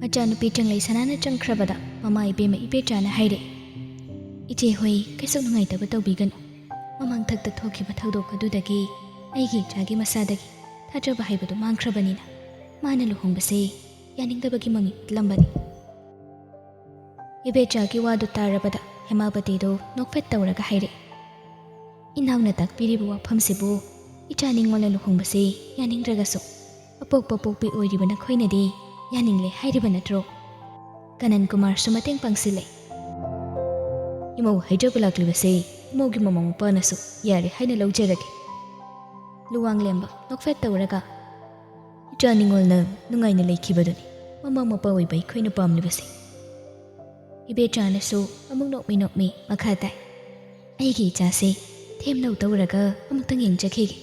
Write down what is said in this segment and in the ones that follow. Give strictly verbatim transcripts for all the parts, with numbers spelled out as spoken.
ꯃꯆꯥꯅꯨꯄꯤ ꯆꯪꯂꯩ ꯁꯅꯥꯅ ꯆꯪꯈ꯭ꯔꯕꯗ ꯃꯃꯥ ꯏꯕꯦꯝꯃ ꯏꯕꯦꯆꯥꯅ ꯍꯥꯏꯔꯦ, "ꯏꯆꯦ ꯍꯣꯏ ꯀꯩꯁꯨ ꯅꯨꯡꯉꯥꯏꯇꯕ ꯇꯧꯕꯤꯒꯅꯨ꯫ ꯃꯃꯥꯡꯊꯛꯇ ꯊꯣꯛꯈꯤꯕ ꯊꯧꯗꯣꯛ ꯑꯗꯨꯗꯒꯤ ꯑꯩꯒꯤ ꯏꯆꯥꯒꯤ ꯃꯁꯥꯗꯒꯤ ꯊꯥꯖꯕ ꯍꯥꯏꯕꯗꯨ ꯃꯥꯡꯈ꯭ꯔꯕꯅꯤꯅ ꯃꯥꯅ ꯂꯨꯍꯣꯡꯕꯁꯦ ꯌꯥꯅꯤꯡꯗꯕꯒꯤ ꯃꯃꯤ ꯎꯠꯂꯝꯕꯅꯤ꯫" ꯏꯕꯦꯆꯥꯒꯤ ꯋꯥꯗꯨ ꯇꯥꯔꯕꯗ ꯍꯦꯃꯥꯕꯇꯤꯗꯨ ꯅꯣꯛꯐꯦꯠ ꯇꯧꯔꯒ ꯍꯥꯏꯔꯦ, "ꯏꯅꯥꯎꯅ ꯇꯥꯛꯄꯤꯔꯤꯕ ꯋꯥꯐꯝꯁꯤꯕꯨ ꯏꯆꯥ ꯅꯤꯉꯣꯜꯅ ꯂꯨꯍꯣꯡꯕꯁꯤ ꯌꯥꯅꯤꯡꯗ꯭ꯔꯒꯁꯨ ꯑꯄꯣꯛꯄ ꯄꯣꯛꯄꯤ ꯑꯣꯏꯔꯤꯕ ꯅꯈꯣꯏꯅꯗꯤ ꯌꯥꯅꯤꯡꯂꯦ ꯍꯥꯏꯔꯤꯕ ꯅꯠꯇ꯭ꯔꯣ?" ꯀꯅꯟ ꯀꯨꯃꯥꯔꯁꯨ ꯃꯇꯦꯡ ꯄꯥꯡꯁꯤꯜꯂꯦ꯫ "ꯏꯃꯧ ꯍꯥꯏꯖꯕ ꯂꯥꯛꯂꯤꯕꯁꯦ ꯏꯃꯧꯒꯤ ꯃꯃꯥ ꯃꯄꯥꯅꯁꯨ ꯌꯥꯔꯦ ꯍꯥꯏꯅ ꯂꯧꯖꯔꯒꯦ꯫" ꯂꯨꯋꯥꯡꯂꯦꯝꯕ ꯅꯣꯛꯐꯦꯠ ꯇꯧꯔꯒ, "ꯏꯆꯥ ꯅꯤꯉꯣꯜꯅ ꯅꯨꯡꯉꯥꯏꯅ ꯂꯩꯈꯤꯕꯗꯨꯅꯤ ꯃꯃꯥ ꯃꯄꯥ ꯑꯣꯏꯕ ꯑꯩꯈꯣꯏꯅ ꯄꯥꯝꯂꯤꯕꯁꯦ꯫" ꯏꯕꯦꯆꯥꯅꯁꯨ ꯑꯃꯨꯛ ꯅꯣꯛꯃꯤ ꯅꯣꯛꯃꯤ ꯃꯈꯥ ꯇꯥꯏ, "ꯑꯩꯒꯤ ꯏꯆꯥꯁꯦ ꯊꯦꯝꯅꯧ ꯇꯧꯔꯒ ꯑꯃꯨꯛꯇꯪ ꯌꯦꯡꯖꯈꯤꯒꯦ꯫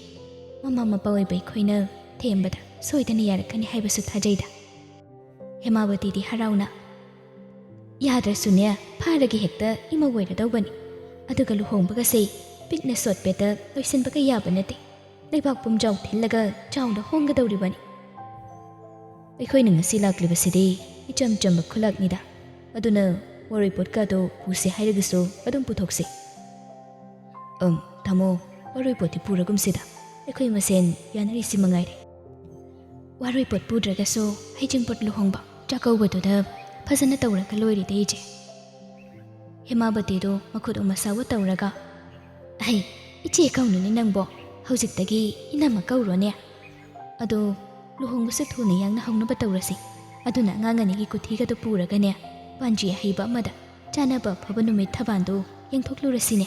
ꯃꯃꯥ ꯃꯄꯥ ꯑꯣꯏꯕ ꯑꯩꯈꯣꯏꯅ ꯊꯦꯝꯕꯗ ꯁꯣꯏꯗꯅ ꯌꯥꯔꯛꯀꯅꯤ ꯍꯥꯏꯕꯁꯨ ꯊꯥꯖꯩꯗ꯫" ꯍꯦꯃꯥꯕꯇꯤꯗꯤ ꯍꯔꯥꯎꯅ, "ꯌꯥꯗ꯭ꯔꯁꯨꯅꯦ, ꯐꯥꯔꯒ ꯍꯦꯛꯇ ꯏꯃꯧ ꯑꯣꯏꯔꯗꯧꯕꯅꯤ꯫ ꯑꯗꯨꯒ ꯂꯨꯍꯣꯡꯕꯒꯁꯦ ꯄꯤꯛꯅ ꯁꯣꯠꯄꯦꯠꯇ ꯂꯣꯏꯁꯤꯟꯕꯒ ꯌꯥꯕ ꯅꯠꯇꯦ꯫ ꯂꯩꯕꯥꯛ ꯄꯨꯝꯖꯥꯎ ꯊꯤꯜꯂꯒ ꯆꯥꯎꯅ ꯍꯣꯡꯒꯗꯧꯔꯤꯕꯅꯤ꯫" "ꯑꯩꯈꯣꯏꯅ ꯉꯁꯤ ꯂꯥꯛꯂꯤꯕꯁꯤꯗꯤ ꯏꯆꯝ ꯆꯝꯕ ꯈꯨꯂꯥꯛꯅꯤꯗ꯫ ꯑꯗꯨꯅ ꯋꯥꯔꯣꯏꯄꯣꯠꯀꯗꯣ ꯄꯨꯁꯦ ꯍꯥꯏꯔꯒꯁꯨ ꯑꯗꯨꯝ ꯄꯨꯊꯣꯛꯁꯤ꯫" "ꯑꯪ, ꯊꯝꯃꯣ, ꯋꯥꯔꯣꯏꯄꯣꯠꯇꯤ ꯄꯨꯔꯒꯨꯝꯁꯤꯗ꯫ ꯑꯩꯈꯣꯏ ꯃꯁꯦꯟ ꯌꯥꯅꯔꯤꯁꯤ ꯃꯉꯥꯏꯔꯦ꯫" "ꯋꯥꯔꯣꯏꯄꯣꯠ ꯄꯨꯗ꯭ꯔꯒꯁꯨ ꯍꯩꯖꯤꯡꯄꯣꯠ ꯂꯨꯍꯣꯡꯕ, ꯆꯥꯛꯀꯧꯕꯗꯨꯗ ꯐꯖꯅ ꯇꯧꯔꯒ ꯂꯣꯏꯔꯦꯗ ꯏꯆꯦ꯫" ꯍꯦꯃꯥꯕꯇꯤꯗꯨ ꯃꯈꯨꯠ ꯑꯃ ꯁꯥꯎꯕ ꯇꯧꯔꯒ, "ꯑꯍꯩ, ꯏꯆꯦ ꯀꯧꯅꯨꯅꯦ ꯅꯪꯕꯣ, ꯍꯧꯖꯤꯛꯇꯒꯤ ꯏꯅꯝꯃ ꯀꯧꯔꯣꯅꯦ꯫ ꯑꯗꯣ ꯂꯨꯍꯣꯡꯕꯁꯨ ꯊꯨꯅ ꯌꯥꯡꯅ ꯍꯧꯅꯕ ꯇꯧꯔꯁꯤ꯫ ꯑꯗꯨꯅ ꯑꯉꯥꯡ ꯑꯅꯤꯒꯤ ꯀꯨꯊꯤꯒꯗꯣ ꯄꯨꯔꯒꯅꯦ, ꯄꯥꯟꯖꯤ ꯑꯍꯩꯕ ꯑꯃꯗ ꯆꯥꯅꯕ ꯑꯐꯕ ꯅꯨꯃꯤꯠ ꯊꯕꯥꯟꯗꯨ ꯌꯦꯡꯊꯣꯛꯂꯨꯔꯁꯤꯅꯦ꯫"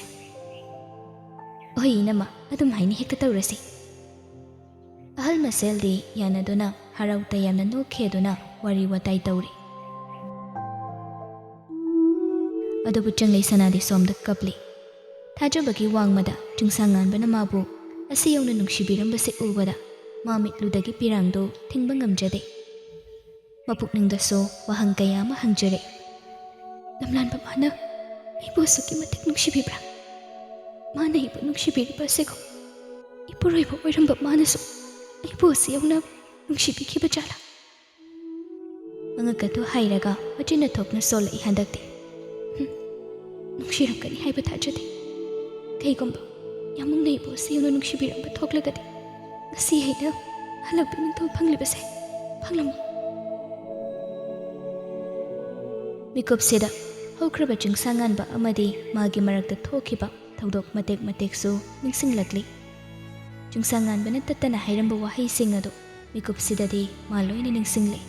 "ꯍꯣꯏ ꯏꯅꯝꯃ, ꯑꯗꯨꯝ ꯍꯥꯏꯅ ꯍꯦꯛꯇ ꯇꯧꯔꯁꯤ꯫" ꯑꯍꯜ ꯃꯁꯦꯜꯗꯤ ꯌꯥꯅꯗꯨꯅ ꯍꯔꯥꯎ ꯇꯌꯥꯝꯅ ꯅꯣꯛꯈꯦꯗꯨꯅ ꯋꯥꯔꯤ ꯋꯥꯇꯥꯏ ꯇꯧꯔꯤ꯫ ꯑꯗꯨꯕꯨ ꯆꯪꯂꯩ ꯁꯅꯥꯗꯤ ꯁꯣꯝꯗ ꯀꯞꯂꯤ꯫ ꯊꯥꯖꯕꯒꯤ ꯋꯥꯡꯃꯗ ꯆꯤꯡꯁꯥꯡ ꯉꯥꯟꯕꯅ ꯃꯥꯕꯨ ꯑꯁꯤ ꯌꯧꯅ ꯅꯨꯡꯁꯤꯕꯤꯔꯝꯕꯁꯦ ꯎꯕꯗ ꯃꯥ ꯃꯤꯠꯂꯨꯗꯒꯤ ꯄꯤꯔꯥꯡꯗꯨ ꯊꯤꯡꯕ ꯉꯝꯖꯗꯦ꯫ ꯃꯄꯨꯛꯅꯤꯡꯗꯁꯨ ꯋꯥꯍꯪ ꯀꯌꯥ ꯑꯃ ꯍꯪꯖꯔꯦ꯫ "ꯂꯝꯂꯥꯟꯕ ꯃꯥꯅ ꯑꯩꯕꯨ ꯑꯁꯨꯛꯀꯤ ꯃꯇꯤꯛ ꯅꯨꯡꯁꯤꯕꯤꯕ꯭ꯔꯥ? ꯃꯥꯅ ꯑꯩꯕꯨ ꯅꯨꯡꯁꯤꯕꯤꯔꯤꯕ ꯑꯁꯤꯒꯨꯝ ꯏꯄꯨꯔꯣꯏꯕ ꯑꯣꯏꯔꯝꯕ ꯃꯥꯅꯁꯨ ꯑꯩꯕꯨ ꯑꯁꯤ ꯌꯧꯅ ꯅꯨꯡꯁꯤꯕꯤꯈꯤꯕ ꯖꯥꯠꯂꯥ?" ꯃꯉꯛ ꯑꯗꯨ ꯍꯥꯏꯔꯒ ꯃꯆꯤꯟꯅ ꯊꯣꯛꯅ ꯁꯣꯜꯂꯛꯏ ꯍꯟꯗꯛꯇꯤ꯫ ꯍꯨꯝ, ꯅꯨꯡꯁꯤꯔꯝꯒꯅꯤ ꯍꯥꯏꯕ ꯊꯥꯖꯗꯦ꯫ ꯀꯩꯒꯨꯝꯕ ꯌꯥꯝꯃꯨꯡꯅ ꯏꯕꯣ ꯁꯤꯌꯨꯅ ꯅꯨꯡꯁꯤꯕꯤꯔꯝꯕ ꯊꯣꯛꯂꯒꯗꯤ ꯉꯁꯤ ꯑꯩꯅ ꯍꯜꯂꯛꯄ ꯅꯤꯡꯊꯧ ꯐꯪꯂꯤꯕꯁꯦ ꯐꯪꯂꯝꯃꯣ꯫ ꯃꯤꯀꯨꯞꯁꯤꯗ ꯍꯧꯈ꯭ꯔꯕ ꯆꯤꯡꯁꯥꯡꯉꯥꯟꯕ ꯑꯃꯗꯤ ꯃꯥꯒꯤ ꯃꯔꯛꯇ ꯊꯣꯛꯈꯤꯕ ꯊꯧꯗꯣꯛ ꯃꯇꯦꯛ ꯃꯇꯦꯛꯁꯨ ꯅꯤꯡꯁꯤꯡꯂꯛꯂꯤ꯫ ꯆꯤꯡꯁꯥꯡꯉꯥꯟꯕꯅ ꯇꯠꯇꯅ ꯍꯥꯏꯔꯝꯕ ꯋꯥꯍꯩꯁꯤꯡ ꯑꯗꯨ ꯃꯤꯀꯨꯞꯁꯤꯗꯗꯤ ꯃꯥ ꯂꯣꯏꯅ ꯅꯤꯡꯁꯤꯡꯂꯦ꯫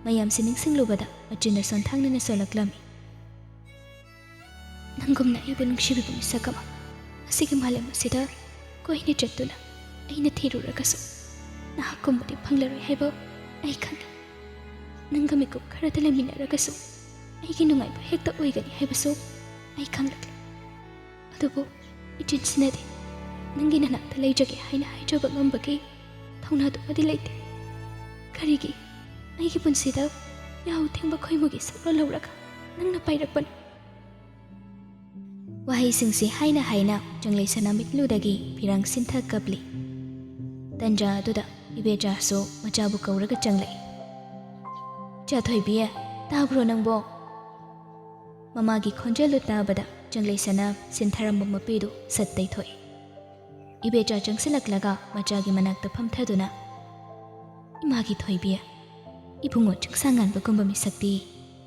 ꯃꯌꯥꯝꯁꯤ ꯅꯤꯡꯁꯤꯡꯂꯨꯕꯗ ꯃꯆꯤꯟꯗ ꯁꯣꯟꯊꯥꯡꯅꯅ ꯁꯣꯜꯂꯛꯂꯝꯃꯤ꯫ ꯅꯪꯒꯨꯝꯅ ꯑꯩꯕꯨ ꯅꯨꯡꯁꯤꯕꯤꯕ ꯃꯤꯁꯛ ꯑꯃ ꯑꯁꯤꯒꯤ ꯃꯥꯂꯦꯝ ꯑꯁꯤꯗ ꯀꯣꯏꯅ ꯆꯠꯇꯨꯅ ꯑꯩꯅ ꯊꯤꯔꯨꯔꯒꯁꯨ ꯅꯍꯥꯛꯀꯨꯝꯕꯗꯤ ꯐꯪꯂꯔꯣꯏ ꯍꯥꯏꯕ ꯑꯩ ꯈꯪꯏ꯫ ꯅꯪꯒ ꯃꯤꯀꯨꯞ ꯈꯔꯗ ꯂꯩꯃꯤꯟꯅꯔꯒꯁꯨ ꯑꯩꯒꯤ ꯅꯨꯡꯉꯥꯏꯕ ꯍꯦꯛꯇ ꯑꯣꯏꯒꯅꯤ ꯍꯥꯏꯕꯁꯨ ꯑꯩ ꯈꯪꯂꯛꯂꯦ꯫ ꯑꯗꯨꯕꯨ ꯏꯆꯤꯟꯁꯤꯅꯗꯤ ꯅꯪꯒꯤ ꯅꯅꯥꯛꯇ ꯂꯩꯖꯒꯦ ꯍꯥꯏꯅ ꯍꯥꯏꯖꯕ ꯉꯝꯕꯒꯤ ꯊꯧꯅꯥꯗꯨꯃꯗꯤ ꯂꯩꯇꯦ꯫ ꯀꯔꯤꯒꯤ ꯑꯩꯒꯤ ꯄꯨꯟꯁꯤꯗ ꯌꯥꯍꯧ ꯊꯦꯡꯕ ꯈꯣꯏꯃꯨꯒꯤ ꯁꯛꯂꯣꯟ ꯂꯧꯔꯒ ꯅꯪꯅ ꯄꯥꯏꯔꯛꯄꯅꯣ? ꯋꯥꯍꯩꯁꯤꯡꯁꯤ ꯍꯥꯏꯅ ꯍꯥꯏꯅ ꯆꯪꯂꯩ ꯁꯅꯥꯃꯤꯠꯂꯨꯗꯒꯤ ꯐꯤꯔꯥꯡ ꯁꯤꯟꯊ ꯀꯞꯂꯤ꯫ ꯇꯟꯖꯥ ꯑꯗꯨꯗ ꯏꯕꯦꯆꯥꯁꯨ ꯃꯆꯥꯕꯨ ꯀꯧꯔꯒ ꯆꯪꯂꯛꯏ꯫ "ꯏꯆꯥ ꯊꯣꯏꯕꯤ, ꯇꯥꯕ꯭ꯔꯣ ꯅꯪꯕꯣ?" ꯃꯃꯥꯒꯤ ꯈꯣꯟꯖꯦꯜꯗꯨ ꯇꯥꯕꯗ ꯆꯪꯂꯩ ꯁꯅꯥ ꯁꯤꯟꯊꯔꯝꯕ ꯃꯄꯤꯗꯨ ꯁꯠ ꯇꯩꯊꯣꯛꯏ꯫ ꯏꯕꯦꯆꯥ ꯆꯪꯁꯤꯜꯂꯛꯂꯒ ꯃꯆꯥꯒꯤ ꯃꯅꯥꯛꯇ ꯐꯝꯊꯗꯨꯅ, "ꯏꯃꯥꯒꯤ ꯊꯣꯏꯕꯤ, ꯏꯕꯨꯡꯉꯣ ꯆꯤꯡꯁꯥꯡꯉꯥꯟꯕꯒꯨꯝꯕ ꯃꯤꯁꯛꯇꯤ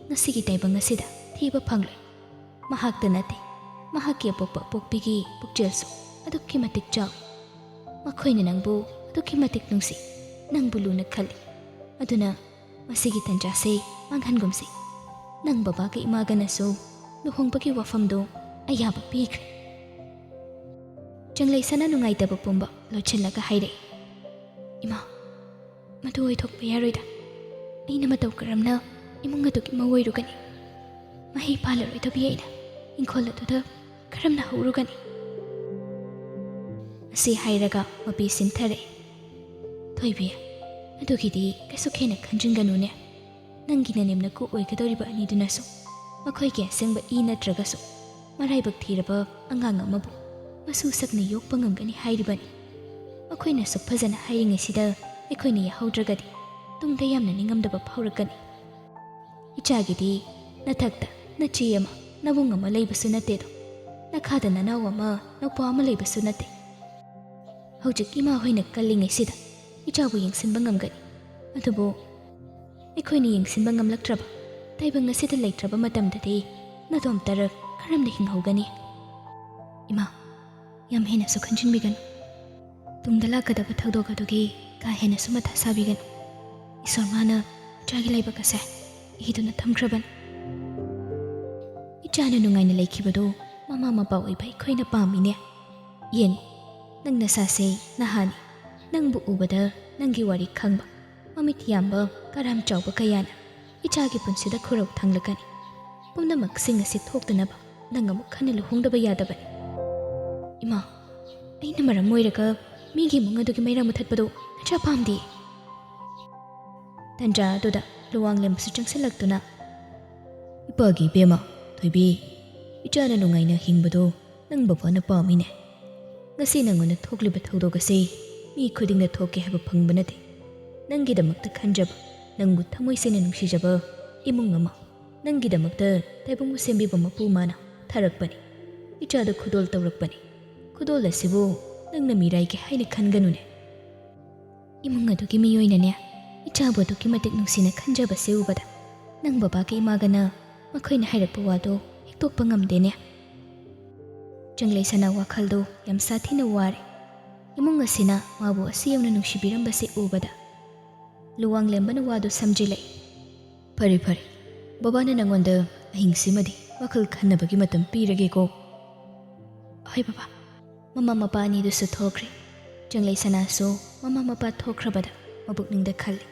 ꯉꯁꯤꯒꯤ ꯇꯥꯏꯕꯪ ꯑꯁꯤꯗ ꯊꯤꯕ ꯐꯪꯂꯣꯏ꯫ ꯃꯍꯥꯛꯇ ꯅꯠꯇꯦ, ꯃꯍꯥꯛꯀꯤ ꯑꯄꯣꯛꯄ ꯑꯄꯣꯛꯄꯤꯒꯤ ꯄꯨꯛꯆꯦꯜꯁꯨ ꯑꯗꯨꯛꯀꯤ ꯃꯇꯤꯛ ꯆꯥꯎꯏ꯫ ꯃꯈꯣꯏꯅ ꯅꯪꯕꯨ ꯑꯗꯨꯛꯀꯤ ꯃꯇꯤꯛ ꯅꯨꯡꯁꯤ, ꯅꯪꯕꯨ ꯂꯨꯅ ꯈꯜꯂꯤ꯫ ꯑꯗꯨꯅ ꯃꯁꯤꯒꯤ ꯇꯟꯖꯥꯁꯦ ꯃꯥꯡꯍꯟꯒꯨꯝꯁꯤ꯫ ꯅꯪ ꯕꯕꯥꯒ ꯏꯃꯥꯒꯅꯁꯨ ꯂꯨꯍꯣꯡꯕꯒꯤ ꯋꯥꯐꯝꯗꯣ ꯑꯌꯥꯕ ꯄꯤꯈ꯭ꯔꯦ꯫" ꯆꯪꯂꯩꯁꯅꯥ ꯅꯨꯡꯉꯥꯏꯇꯕ ꯄꯨꯝꯕ ꯂꯣꯠꯁꯤꯜꯂꯒ ꯍꯥꯏꯔꯛꯏ, "ꯏꯃꯥ, ꯃꯗꯨ ꯑꯣꯏꯊꯣꯛꯄ ꯌꯥꯔꯣꯏꯗ꯫ ꯑꯩꯅ ꯃꯇꯧ ꯀꯔꯝꯅ ꯏꯃꯨꯡ ꯑꯗꯨꯒꯤ ꯃꯧ ꯑꯣꯏꯔꯨꯒꯅꯤ? ꯃꯍꯩ ꯄꯥꯜꯂꯔꯣꯏꯗꯕꯤ ꯑꯩꯅ ꯏꯪꯈꯣꯜ ꯑꯗꯨꯗ ꯀꯔꯝꯅ ꯍꯧꯔꯨꯒꯅꯤ?" ꯑꯁꯤ ꯍꯥꯏꯔꯒ ꯃꯄꯤ ꯁꯤꯟꯊꯔꯛꯏ꯫ "ꯊꯣꯏꯕꯤ, ꯑꯗꯨꯒꯤꯗꯤ ꯀꯩꯁꯨ ꯍꯦꯟꯅ ꯈꯟꯖꯤꯟꯒꯅꯨꯅꯦ꯫ ꯅꯪꯒꯤ ꯅꯅꯦꯝ ꯅꯀꯨ ꯑꯣꯏꯒꯗꯧꯔꯤꯕ ꯑꯅꯤꯗꯨꯅꯁꯨ ꯃꯈꯣꯏꯒꯤ ꯑꯁꯦꯡꯕ ꯏ ꯅꯠꯇ꯭ꯔꯒꯁꯨ ꯃꯔꯥꯏꯕꯛ ꯊꯤꯔꯕ ꯑꯉꯥꯡ ꯑꯃꯕꯨ ꯃꯁꯨ ꯁꯛꯅ ꯌꯣꯛꯄ ꯉꯝꯒꯅꯤ ꯍꯥꯏꯔꯤꯕꯅꯤ꯫ ꯃꯈꯣꯏꯅ ꯑꯁꯨꯛ ꯐꯖꯅ ꯍꯥꯏꯔꯤꯉꯩꯁꯤꯗ ꯑꯩꯈꯣꯏꯅ ꯌꯥꯍꯧꯗ꯭ꯔꯒꯗꯤ ꯇꯨꯡꯗ ꯌꯥꯝꯅ ꯅꯤꯡꯉꯝꯗꯕ ꯐꯥꯎꯔꯛꯀꯅꯤ꯫ ꯏꯆꯥꯒꯤꯗꯤ ꯅꯊꯛꯇ ꯅꯆꯦ ꯑꯃ, ꯅꯕꯨꯡ ꯑꯃ ꯂꯩꯕꯁꯨ ꯅꯠꯇꯦꯗꯣ, ꯅꯈꯥꯗ ꯅꯅꯥꯎ ꯑꯃ, ꯅꯧꯄꯥ ꯑꯃ ꯂꯩꯕꯁꯨ ꯅꯠꯇꯦ꯫ ꯍꯧꯖꯤꯛ ꯏꯃꯥ ꯍꯣꯏꯅ ꯀꯜꯂꯤꯉꯩꯁꯤꯗ ꯏꯆꯥꯕꯨ ꯌꯦꯡꯁꯤꯟꯕ ꯉꯝꯒꯅꯤ꯫ ꯑꯗꯨꯕꯨ ꯑꯩꯈꯣꯏꯅ ꯌꯦꯡꯁꯤꯟꯕ ꯉꯝꯂꯛꯇ꯭ꯔꯕ, ꯇꯥꯏꯕꯪ ꯑꯁꯤꯗ ꯂꯩꯇ꯭ꯔꯕ ꯃꯇꯝꯗꯗꯤ ꯅꯗꯣꯝ ꯇꯔꯛ ꯀꯔꯝꯅ ꯍꯤꯡꯍꯧꯒꯅꯤ? ꯏꯃꯥ, ꯌꯥꯝ ꯍꯦꯟꯅꯁꯨ ꯈꯟꯖꯤꯟꯕꯤꯒꯅꯨ꯫ ꯇꯨꯡꯗ ꯂꯥꯛꯀꯗꯕ ꯊꯧꯗꯣꯛ ꯑꯗꯨꯒꯤ ꯀꯥ ꯍꯦꯟꯅꯁꯨ ꯃꯊꯥ ꯁꯥꯕꯤꯒꯅꯨ꯫ ꯏꯁꯣꯔ ꯃꯥꯅ ꯏꯆꯥꯒꯤ ꯂꯥꯏꯕꯛ ꯑꯁꯦ ꯏꯗꯨꯅ ꯊꯝꯈ꯭ꯔꯕꯅꯤ꯫ ꯏꯆꯥꯅ ꯅꯨꯡꯉꯥꯏꯅ ꯂꯩꯈꯤꯕꯗꯨ ꯃꯃꯥ ꯃꯄꯥ ꯑꯣꯏꯕ ꯑꯩꯈꯣꯏꯅ ꯄꯥꯝꯃꯤꯅꯦ꯫ ꯌꯦꯡꯉꯨ, ꯅꯪ ꯅꯁꯥꯁꯦ ꯅꯍꯥꯅꯤ꯫ ꯅꯪꯕꯨ ꯎꯕꯗ ꯅꯪꯒꯤ ꯋꯥꯔꯤ ꯈꯪꯕ, ꯃꯃꯤꯠ ꯌꯥꯝꯕ, ꯀꯔꯥꯝ ꯆꯥꯎꯕ ꯀꯌꯥꯅ ꯏꯆꯥꯒꯤ ꯄꯨꯟꯁꯤꯗ ꯈꯨꯔꯧ ꯊꯥꯡꯂꯛꯀꯅꯤ꯫ ꯄꯨꯝꯅꯃꯛꯁꯤꯡ ꯑꯁꯤ ꯊꯣꯛꯇꯅꯕ ꯅꯪ ꯑꯃꯨꯛ ꯍꯟꯅ ꯂꯨꯍꯣꯡꯗꯕ ꯌꯥꯗꯕꯅꯤ꯫ ꯏꯃꯥ, ꯑꯩꯅ ꯃꯔꯝ ꯑꯣꯏꯔꯒ ꯃꯤꯒꯤ ꯏꯃꯨꯡ ꯑꯗꯨꯒꯤ ꯃꯩꯔꯥ ꯃꯨꯊꯠꯄꯗꯨ ꯅꯆꯥ ꯄꯥꯝꯗꯦ꯫ ꯇꯟꯖꯥ ꯑꯗꯨꯗ ꯂꯨꯋꯥꯡꯂꯦꯝꯕꯁꯨ ꯆꯪꯁꯤꯜꯂꯛꯇꯨꯅ, "ꯏꯄꯥꯒꯤ ꯏꯕꯦꯝꯃ, ꯊꯣꯏꯕꯤ, ꯏꯆꯥꯅ ꯅꯨꯡꯉꯥꯏꯅ ꯍꯤꯡꯕꯗꯣ ꯅꯪ ꯕꯕꯥꯅ ꯄꯥꯝꯃꯤꯅꯦ꯫ ꯉꯁꯤ ꯅꯪꯉꯣꯟꯗ ꯊꯣꯛꯂꯤꯕ ꯊꯧꯗꯣꯛ ꯑꯁꯤ ꯃꯤ ꯈꯨꯗꯤꯡꯗ ꯊꯣꯛꯀꯦ ꯍꯥꯏꯕ ꯐꯪꯕ ꯅꯠꯇꯦ꯫ ꯅꯪꯒꯤꯗꯃꯛꯇ ꯈꯟꯖꯕ, ꯅꯪꯕꯨ ꯊꯃꯣꯏ ꯁꯦꯡꯅ ꯅꯨꯡꯁꯤꯖꯕ ꯏꯃꯨꯡ ꯑꯃ, ꯅꯪꯒꯤꯗꯃꯛꯇ ꯇꯥꯏꯕꯪꯕꯨ ꯁꯦꯝꯕꯤꯕ ꯃꯄꯨ ꯃꯥꯅ ꯊꯥꯔꯛꯄꯅꯤ꯫ ꯏꯆꯥꯗ ꯈꯨꯗꯣꯜ ꯇꯧꯔꯛꯄꯅꯤ꯫ ꯈꯨꯗꯣꯜ ꯑꯁꯤꯕꯨ ꯅꯪꯅ ꯃꯤꯔꯥꯏꯒꯦ ꯍꯥꯏꯅ ꯈꯟꯒꯅꯨꯅꯦ꯫ ꯏꯃꯨꯡ ꯑꯗꯨꯒꯤ ꯃꯤꯑꯣꯏꯅꯅꯦ, ꯏꯆꯥꯕꯨ ꯑꯗꯨꯛꯀꯤ ꯃꯇꯤꯛ ꯅꯨꯡꯁꯤꯅ ꯈꯟꯖꯕꯁꯦ ꯎꯕꯗ ꯅꯪ ꯕꯕꯥꯒ ꯏꯃꯥꯒꯅ ꯃꯈꯣꯏꯅ ꯍꯥꯏꯔꯛꯄ ꯋꯥꯗꯣ ꯍꯤꯛꯇꯣꯛꯄ ꯉꯝꯗꯦꯅꯦ꯫" ꯆꯪꯂꯩ ꯁꯅꯥ ꯋꯥꯈꯜꯗꯣ ꯌꯥꯝ ꯁꯥꯊꯤꯅ ꯋꯥꯔꯦ꯫ ꯏꯃꯨꯡ ꯑꯁꯤꯅ ꯃꯥꯕꯨ ꯑꯁꯤ ꯌꯧꯅ ꯅꯨꯡꯁꯤꯕꯤꯔꯝꯕꯁꯦ ꯎꯕꯗ ꯂꯨꯋꯥꯡꯂꯦꯝꯕꯅ ꯋꯥꯗꯨ ꯁꯝꯖꯤꯜꯂꯛꯏ꯫ "ꯐꯔꯦ, ꯐꯔꯦ꯫ ꯕꯕꯥꯅ ꯅꯪꯉꯣꯟꯗ ꯑꯍꯤꯡꯁꯤꯃꯗꯤ ꯋꯥꯈꯜ ꯈꯟꯅꯕꯒꯤ ꯃꯇꯝ ꯄꯤꯔꯒꯦꯀꯣ꯫ ꯍꯣꯏ ꯕꯕꯥ꯫" ꯃꯃꯥ ꯃꯄꯥ ꯑꯅꯤꯗꯨꯁꯨ ꯊꯣꯛꯈ꯭ꯔꯦ꯫ ꯆꯪꯂꯩ ꯁꯅꯥꯁꯨ ꯃꯃꯥ ꯃꯄꯥ ꯊꯣꯛꯈ꯭ꯔꯕꯗ ꯃꯄꯨꯛꯅꯤꯡꯗ ꯈꯜꯂꯤ,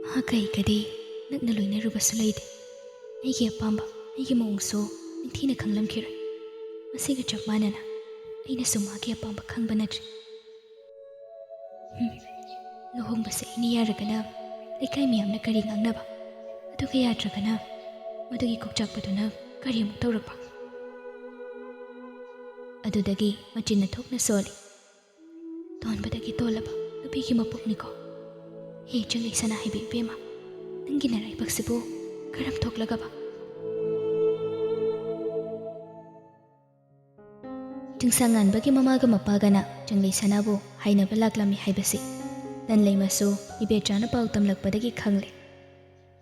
"ꯃꯍꯥꯛ ꯑꯩꯒꯗꯤ ꯅꯛꯅ ꯂꯣꯏꯅꯔꯨꯕꯁꯨ ꯂꯩꯇꯦ꯫ ꯑꯩꯒꯤ ꯑꯄꯥꯝꯕ, ꯑꯩꯒꯤ ꯃꯑꯣꯡꯁꯨ ꯅꯤꯡꯊꯤꯅ ꯈꯪꯂꯝꯈꯤꯔꯣꯏ꯫ ꯃꯁꯤꯒ ꯆꯞ ꯃꯥꯟꯅꯅ ꯑꯩꯅꯁꯨ ꯃꯥꯒꯤ ꯑꯄꯥꯝꯕ ꯈꯪꯕ ꯅꯠꯇ꯭ꯔꯤ꯫ ꯍꯨꯝ, ꯂꯨꯍꯣꯡꯕꯁꯦ ꯑꯩꯅ ꯌꯥꯔꯒꯅ ꯂꯩꯀꯥꯏ ꯃꯤꯌꯥꯝꯅ ꯀꯔꯤ ꯉꯥꯡꯅꯕ? ꯑꯗꯨꯒ ꯌꯥꯗ꯭ꯔꯒꯅ ꯃꯗꯨꯒꯤ ꯀꯣꯛꯆꯥꯛꯄꯗꯨꯅ ꯀꯔꯤ ꯑꯃꯨꯛ ꯇꯧꯔꯛꯄ?" ꯑꯗꯨꯗꯒꯤ ꯃꯆꯤꯟꯅ ꯊꯣꯛꯅ ꯁꯣꯜꯂꯤ, "ꯇꯣꯟꯕꯗꯒꯤ ꯇꯣꯜꯂꯕ ꯅꯨꯄꯤꯒꯤ ꯃꯄꯣꯛꯅꯤꯀꯣ꯫ ꯍꯦ ꯆꯪꯂꯩ ꯁꯅꯥ ꯍꯥꯏꯕꯤ ꯏꯕꯦꯝꯃ, ꯅꯪꯒꯤ ꯅꯔꯥꯏꯕꯛꯁꯤꯕꯨ ꯀꯔꯝ ꯊꯣꯛꯂꯒꯕ? ꯆꯤꯡꯁꯥꯡꯉꯥꯟꯕꯒꯤ ꯃꯃꯥꯒ ꯃꯄꯥꯒꯅ ꯆꯪꯂꯩ ꯁꯅꯥꯕꯨ ꯍꯥꯏꯅꯕ ꯂꯥꯛꯂꯝꯃꯤ ꯍꯥꯏꯕꯁꯤ ꯂꯟꯂꯩꯃꯁꯨ ꯏꯕꯦꯆꯥꯅ ꯄꯥꯎ ꯇꯝꯂꯛꯄꯗꯒꯤ ꯈꯪꯂꯦ꯫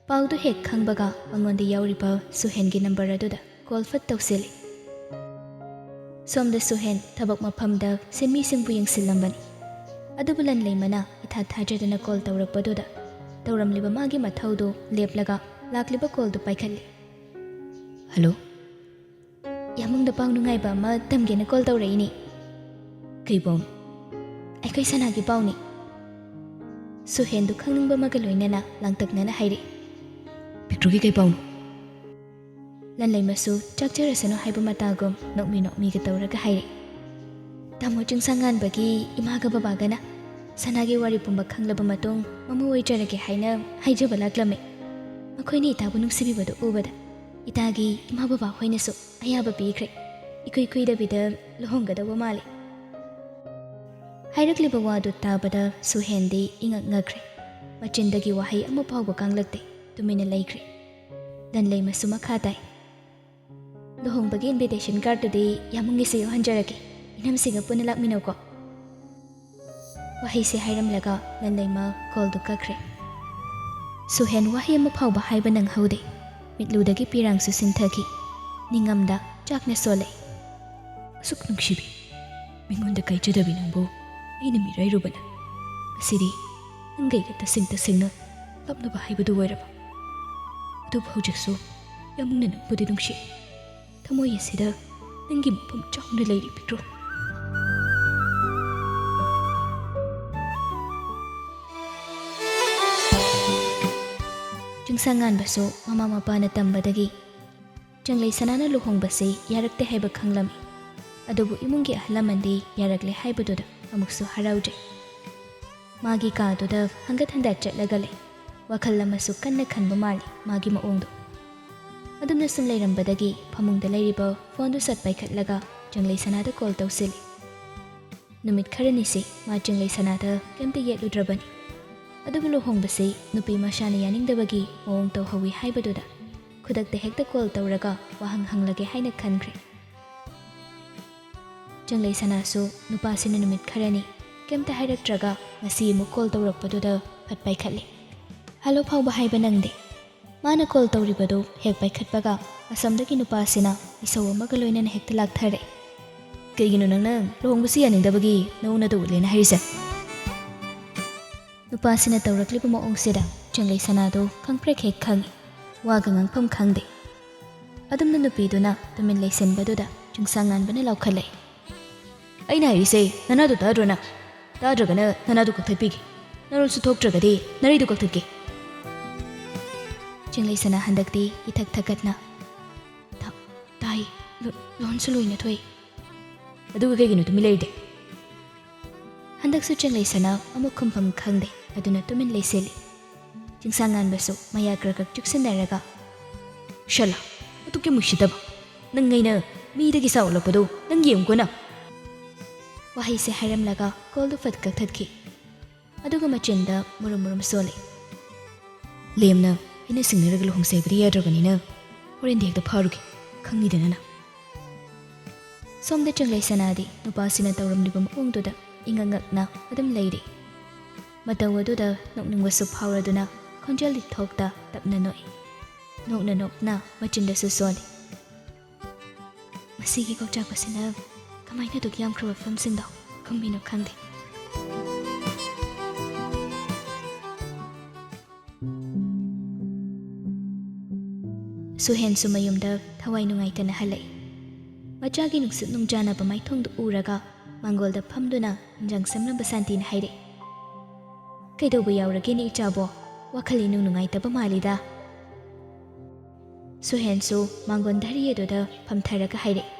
ꯄꯥꯎꯗꯨ ꯍꯦꯛ ꯈꯪꯕꯒ ꯃꯉꯣꯟꯗ ꯌꯥꯎꯔꯤꯕ ꯁꯨꯍꯦꯟꯒꯤ ꯅꯝꯕꯔ ꯑꯗꯨꯗ ꯀꯣꯜ ꯐꯠ ꯇꯧꯁꯤꯜꯂꯤ꯫ ꯁꯣꯝꯗ ꯁꯨꯍꯦꯟ ꯊꯕꯛ ꯃꯐꯝꯗ ꯁꯤꯟꯃꯤꯁꯤꯡꯕꯨ ꯌꯦꯡꯁꯤꯜꯂꯝꯕꯅꯤ꯫ ꯑꯗꯨꯕꯨ ꯂꯟꯂꯩꯃꯅ ꯏꯊꯥ ꯊꯥꯖꯗꯅ ꯀꯣꯜ ꯇꯧꯔꯛꯄꯗꯨꯗ ꯇꯧꯔꯝꯂꯤꯕ ꯃꯥꯒꯤ ꯃꯊꯧꯗꯨ ꯂꯦꯞꯂꯒ ꯂꯥꯛꯂꯤꯕ ꯀꯣꯜꯗꯨ ꯄꯥꯏꯈꯠꯂꯤ꯫ "ꯍꯜꯂꯣ꯫ ꯌꯥꯃꯨꯡꯗ ꯄꯥꯎ ꯅꯨꯡꯉꯥꯏꯕ ꯑꯃ ꯇꯝꯒꯦꯅ ꯀꯣꯜ ꯇꯧꯔꯛꯏꯅꯤ꯫" "ꯀꯩ ꯄꯥꯎꯅꯣ?" "ꯑꯩꯈꯣꯏ ꯁꯅꯥꯒꯤ ꯄꯥꯎꯅꯤ꯫" ꯁꯨꯍꯦꯟꯗꯨ ꯈꯪꯅꯤꯡꯕ ꯑꯃꯒ ꯂꯣꯏꯅꯅ ꯂꯥꯡꯇꯛꯅꯅ ꯍꯥꯏꯔꯛꯏ꯫ "ꯄꯤꯛꯇ꯭ꯔꯨꯒꯤ ꯀꯩ ꯄꯥꯎꯅꯣ?" ꯂꯟꯂꯩꯃꯁꯨ ꯆꯥꯛꯆꯔꯁꯅꯨ ꯍꯥꯏꯕ ꯃꯇꯥꯒꯨꯝ ꯅꯣꯛꯃꯤ ꯅꯣꯛꯃꯤꯒ ꯇꯧꯔꯒ ꯍꯥꯏꯔꯛꯏ꯫ "ꯇꯥꯃꯣ ꯆꯤꯡꯁꯥꯡꯉꯥꯟꯕꯒꯤ ꯏꯃꯥꯒ ꯕꯕꯥꯒꯅ ꯁꯅꯥꯒꯤ ꯋꯥꯔꯤ ꯄꯨꯝꯕ ꯈꯪꯂꯕ ꯃꯇꯨꯡ ꯃꯃꯧ ꯑꯣꯏꯖꯔꯒꯦ ꯍꯥꯏꯅ ꯍꯥꯏꯖꯕ ꯂꯥꯛꯂꯝꯃꯦ꯫ ꯃꯈꯣꯏꯅ ꯏꯇꯥꯕꯨ ꯅꯨꯡꯁꯤꯕꯤꯕꯗꯨ ꯎꯕꯗ ꯏꯇꯥꯒꯤ ꯏꯃꯥ ꯕꯕꯥ ꯍꯣꯏꯅꯁꯨ ꯑꯌꯥꯕ ꯄꯤꯈ꯭ꯔꯦ꯫ ꯏꯀꯨꯏ ꯀꯨꯏꯗꯕꯤꯗ ꯂꯨꯍꯣꯡꯒꯗꯧꯕ ꯃꯥꯜꯂꯤ꯫" ꯍꯥꯏꯔꯛꯂꯤꯕ ꯋꯥꯗꯨ ꯇꯥꯕꯗ ꯁꯨꯍꯦꯟꯗꯤ ꯏꯉꯛ ꯉꯛꯈ꯭ꯔꯦ꯫ ꯃꯆꯤꯟꯗꯒꯤ ꯋꯥꯍꯩ ꯑꯃ ꯐꯥꯎꯕ ꯀꯥꯡꯂꯛꯇꯦ꯫ ꯇꯨꯃꯤꯟꯅ ꯂꯩꯈ꯭ꯔꯦ꯫ ꯂꯟꯂꯩꯃꯁꯨ ꯃꯈꯥ ꯇꯥꯏ꯫ "ꯂꯨꯍꯣꯡꯕꯒꯤ ꯏꯟꯚꯤꯇꯦꯁꯟ ꯀꯥꯔꯠꯇꯨꯗꯤ ꯌꯥꯃꯨꯡꯒꯤꯁꯨ ꯌꯥꯎꯍꯟꯖꯔꯛꯀꯦ꯫ ꯏꯅꯝꯁꯤꯒ ꯄꯨꯟꯅ ꯂꯥꯛꯃꯤꯟꯅꯧꯀꯣ꯫" ꯋꯥꯍꯩꯁꯦ ꯍꯥꯏꯔꯝꯂꯒ ꯂꯟꯂꯩꯃ ꯀꯣꯜꯗꯨ ꯀꯛꯈ꯭ꯔꯦ꯫ ꯁꯨꯍꯦꯟ ꯋꯥꯍꯩ ꯑꯃ ꯐꯥꯎꯕ ꯍꯥꯏꯕ ꯅꯪꯍꯧꯗꯦ꯫ ꯃꯤꯠꯂꯨꯗꯒꯤ ꯄꯤꯔꯥꯡꯁꯨ ꯁꯤꯟꯊꯈꯤ꯫ ꯅꯤꯡꯉꯝꯗ ꯆꯥꯛꯅ ꯁꯣꯜꯂꯦ꯫ "ꯑꯁꯨꯛ ꯅꯨꯡꯁꯤꯕꯤ, ꯃꯤꯉꯣꯟꯗ ꯀꯥꯏꯖꯗꯕꯤ ꯅꯪꯕꯨ ꯑꯩꯅ ꯃꯤꯔꯥꯏꯔꯨꯕꯅ꯫ ꯉꯁꯤꯗꯤ ꯅꯪꯒ ꯑꯩꯒ ꯇꯁꯦꯡ ꯇꯁꯦꯡꯅ ꯂꯥꯞꯅꯕ ꯍꯥꯏꯕꯗꯨ ꯑꯣꯏꯔꯕ꯫ ꯑꯗꯨꯕꯨ ꯍꯧꯖꯤꯛꯁꯨ ꯌꯥꯃꯨꯡꯅ ꯅꯪꯕꯨꯗꯤ ꯅꯨꯡꯁꯤ꯫ ꯊꯃꯣꯏ ꯑꯁꯤꯗ ꯅꯪꯒꯤ ꯃꯐꯝ ꯆꯥꯎꯅ ꯂꯩꯔꯤ ꯄꯤꯛꯇ꯭ꯔꯨ꯫" ꯆꯤꯡꯁꯥꯡꯉꯥꯟꯕꯁꯨ ꯃꯃꯥ ꯃꯄꯥꯅ ꯇꯝꯕꯗꯒꯤ ꯆꯪꯂꯩ ꯁꯅꯥꯅ ꯂꯨꯍꯣꯡꯕꯁꯤ ꯌꯥꯔꯛꯇꯦ ꯍꯥꯏꯕ ꯈꯪꯂꯝꯃꯤ꯫ ꯑꯗꯨꯕꯨ ꯏꯃꯨꯡꯒꯤ ꯑꯍꯜ ꯂꯃꯟꯗꯤ ꯌꯥꯔꯛꯂꯦ ꯍꯥꯏꯕꯗꯨꯗ ꯑꯃꯨꯛꯁꯨ ꯍꯔꯥꯎꯖꯩ꯫ ꯃꯥꯒꯤ ꯀꯥꯗꯨꯗ ꯍꯪꯒꯠ ꯍꯟꯗ ꯆꯠꯂꯒ ꯂꯩ꯫ ꯋꯥꯈꯜ ꯑꯃꯁꯨ ꯀꯟꯅ ꯈꯟꯕ ꯃꯥꯜꯂꯤ ꯃꯥꯒꯤ ꯃꯑꯣꯡꯗꯣ꯫ ꯑꯗꯨꯝꯅ ꯁꯨꯝ ꯂꯩꯔꯝꯕꯗꯒꯤ ꯐꯃꯨꯡꯗ ꯂꯩꯔꯤꯕ ꯐꯣꯟꯗꯨ ꯁꯠ ꯄꯥꯏꯈꯠꯂꯒ ꯆꯪꯂꯩ ꯁꯅꯥꯗ ꯀꯣꯜ ꯇꯧꯁꯤꯜꯂꯤ꯫ ꯅꯨꯃꯤꯠ ꯈꯔꯅꯤꯁꯤ ꯃꯥ ꯆꯪꯂꯩ ꯁꯅꯥꯗ ꯀꯩꯝꯇ ꯌꯦꯠꯂꯨꯗ꯭ꯔꯕꯅꯤ꯫ ꯑꯗꯨꯕꯨ ꯂꯨꯍꯣꯡꯕꯁꯤ ꯅꯨꯄꯤ ꯃꯁꯥꯅ ꯌꯥꯅꯤꯡꯗꯕꯒꯤ ꯃꯑꯣꯡ ꯇꯧꯍꯧꯋꯤ ꯍꯥꯏꯕꯗꯨꯗ ꯈꯨꯗꯛꯇ ꯍꯦꯛꯇ ꯀꯣꯜ ꯇꯧꯔꯒ ꯋꯥꯍꯪ ꯍꯪꯂꯒꯦ ꯍꯥꯏꯅ ꯈꯟꯈ꯭ꯔꯦ꯫ ꯆꯪꯂꯩ ꯁꯅꯥꯁꯨ ꯅꯨꯄꯥꯁꯤꯅ ꯅꯨꯃꯤꯠ ꯈꯔꯅꯤ ꯀꯩꯝꯇ ꯍꯥꯏꯔꯛꯇ꯭ꯔꯒ ꯉꯁꯤ ꯑꯃꯨꯛ ꯀꯣꯜ ꯇꯧꯔꯛꯄꯗꯨꯗ ꯐꯠ ꯄꯥꯏꯈꯠꯂꯤ꯫ "ꯍꯜꯂꯣ" ꯐꯥꯎꯕ ꯍꯥꯏꯕ ꯅꯪꯗꯦ꯫ ꯃꯥꯅ ꯀꯣꯜ ꯇꯧꯔꯤꯕꯗꯨ ꯍꯦꯛ ꯄꯥꯏꯈꯠꯄꯒ ꯑꯁꯣꯝꯗꯒꯤ ꯅꯨꯄꯥꯁꯤꯅ ꯏꯁꯧ ꯑꯃꯒ ꯂꯣꯏꯅꯅ ꯍꯦꯛꯇ ꯂꯥꯛꯊꯔꯛꯏ꯫ "ꯀꯩꯒꯤꯅꯣ ꯅꯪꯅ ꯂꯨꯍꯣꯡꯕꯁꯤ ꯌꯥꯅꯤꯡꯗꯕꯒꯤ ꯅꯑꯣꯡ ꯅꯇꯧ ꯎꯠꯂꯦꯅ ꯍꯥꯏꯔꯤꯁꯦ?" ꯅꯨꯄꯥꯁꯤꯅ ꯇꯧꯔꯛꯂꯤꯕ ꯃꯑꯣꯡꯁꯤꯗ ꯆꯪꯂꯩ ꯁꯅꯥꯗꯨ ꯈꯪꯄ꯭ꯔꯦꯛ ꯍꯦꯛ ꯈꯪꯏ꯫ ꯋꯥꯒ ꯉꯥꯡꯐꯝ ꯈꯪꯗꯦ꯫ ꯑꯗꯨꯝꯅ ꯅꯨꯄꯤꯗꯨꯅ ꯇꯨꯃꯤꯟ ꯂꯩꯁꯤꯟꯕꯗꯨꯗ ꯆꯤꯡꯁꯥꯡ ꯉꯥꯟꯕꯅ ꯂꯥꯎꯈꯠꯂꯛꯏ꯫ "ꯑꯩꯅ ꯍꯥꯏꯔꯤꯁꯦ ꯅꯅꯥꯗꯨ ꯇꯥꯗ꯭ꯔꯣ ꯅꯪ? ꯇꯥꯗ꯭ꯔꯒꯅ ꯅꯅꯥꯗꯨ ꯀꯛꯊꯠꯄꯤꯒꯦ꯫ ꯅꯔꯣꯜꯁꯨ ꯊꯣꯛꯇ꯭ꯔꯒꯗꯤ ꯅꯔꯩꯗꯨ ꯀꯛꯊꯠꯀꯦ꯫" ꯆꯤꯡꯂꯩ ꯁꯅꯥ ꯍꯟꯗꯛꯇꯤ ꯏꯊꯛ ꯊꯛꯀꯠꯅ, "ꯇꯥ-, ꯇꯥꯏ, ꯂꯣ-, ꯂꯣꯟꯁꯨ ꯂꯣꯏꯅ ꯊꯣꯛꯏ꯫" "ꯑꯗꯨꯒ ꯀꯩꯒꯤꯅꯣ ꯇꯨꯃꯤꯟ ꯂꯩꯔꯤꯗꯤ?" ꯍꯟꯗꯛꯁꯨ ꯆꯤꯡꯂꯩ ꯁꯅꯥ ꯑꯃꯨꯛ ꯈꯨꯝꯐꯝ ꯈꯪꯗꯦ, ꯑꯗꯨꯅ ꯇꯨꯃꯤꯟ ꯂꯩꯁꯤꯜꯂꯤ꯫ ꯆꯤꯡꯁꯥꯡ ꯉꯥꯟꯕꯁꯨ ꯃꯌꯥ ꯀ꯭ꯔꯛ ꯀ꯭ꯔꯛ ꯆꯨꯛꯁꯤꯟꯅꯔꯒ, "ꯁꯂꯥ, ꯑꯗꯨꯛ ꯌꯥꯝ ꯎꯁꯤꯠꯇꯕ꯫ ꯅꯪ ꯑꯩꯅ ꯃꯤꯗꯒꯤ ꯆꯥꯎꯂꯛꯄꯗꯣ ꯅꯪ ꯌꯦꯡꯉꯨꯀꯣ ꯅꯪ꯫" ꯋꯥꯍꯩꯁꯦ ꯍꯥꯏꯔꯝꯂꯒ ꯀꯣꯜꯗꯨ ꯐꯠ ꯀꯛꯊꯠꯈꯤ꯫ ꯑꯗꯨꯒ ꯃꯆꯤꯟꯗ ꯃꯨꯔꯨꯝ ꯃꯨꯔꯨꯝ ꯁꯣꯜꯂꯤ꯫ "ꯂꯦꯝꯅ ꯑꯩꯅ ꯁꯤꯡꯅꯔꯒ ꯂꯨꯍꯣꯡꯁꯦ ꯍꯥꯏꯕꯗꯤ ꯌꯥꯗ꯭ꯔꯕꯅꯤꯅ ꯍꯣꯔꯦꯟꯗꯤ ꯍꯦꯛꯇ ꯐꯥꯔꯨꯒꯦ, ꯈꯪꯉꯤꯗꯅ ꯅꯪ꯫" ꯁꯣꯝꯗ ꯆꯤꯡꯂꯩ ꯁꯅꯥꯗꯤ ꯅꯨꯄꯥꯁꯤꯅ ꯇꯧꯔꯝꯂꯤꯕ ꯃꯑꯣꯡꯗꯨꯗ ꯏꯉꯛ ꯉꯛꯅ ꯑꯗꯨꯝ ꯂꯩꯔꯤ꯫ ꯃꯇꯧ ꯑꯗꯨꯗ ꯅꯣꯛꯅꯤꯡꯕꯁꯨ ꯐꯥꯎꯔꯗꯨꯅ ꯈꯣꯟꯖꯦꯜꯗꯤ ꯊꯣꯛꯇ ꯇꯞꯅ ꯅꯣꯛꯏ꯫ ꯅꯣꯛꯅ ꯅꯣꯛꯅ ꯃꯆꯤꯟꯗꯁꯨ ꯁꯣꯜꯂꯤ꯫ "ꯃꯁꯤꯒꯤ ꯀꯣꯛꯆꯥꯛꯄꯁꯤꯅ ꯀꯃꯥꯏꯅ ꯑꯗꯨꯛ ꯌꯥꯝꯈ꯭ꯔꯕ ꯐꯤꯂꯝꯁꯤꯡꯗꯣ ꯀꯨꯝꯃꯤꯅꯣ ꯈꯪꯗꯦ꯫" ꯁꯨꯍꯦꯟꯁꯨ ꯃꯌꯨꯝꯗ ꯊꯋꯥꯏ ꯅꯨꯡꯉꯥꯏꯇꯅ ꯍꯜꯂꯛꯏ꯫ ꯃꯆꯥꯒꯤ ꯅꯨꯡꯁꯤꯠ ꯅꯨꯡꯖꯥꯅꯕ ꯃꯥꯏꯊꯣꯡꯗꯨ ꯎꯔꯒ ꯃꯥꯡꯒꯣꯜꯗ ꯐꯝꯗꯨꯅ ꯏꯟꯖꯥꯡ ꯁꯦꯝꯂꯝꯕ ꯁꯥꯟꯇꯤꯅ ꯍꯥꯏꯔꯛꯏ꯫ "ꯀꯩꯗꯧꯕ ꯌꯥꯎꯔꯒꯦꯅꯦ ꯏꯆꯥꯕꯣ? ꯋꯥꯈꯜ ꯏꯅꯨꯡ ꯅꯨꯡꯉꯥꯏꯇꯕ ꯃꯥꯜꯂꯤꯗ꯫" ꯁꯨꯍꯦꯟꯁꯨ ꯃꯥꯡꯒꯣꯟ ꯙꯔꯤ ꯑꯗꯨꯗ ꯐꯝꯊꯔꯒ ꯍꯥꯏꯔꯛꯏ꯫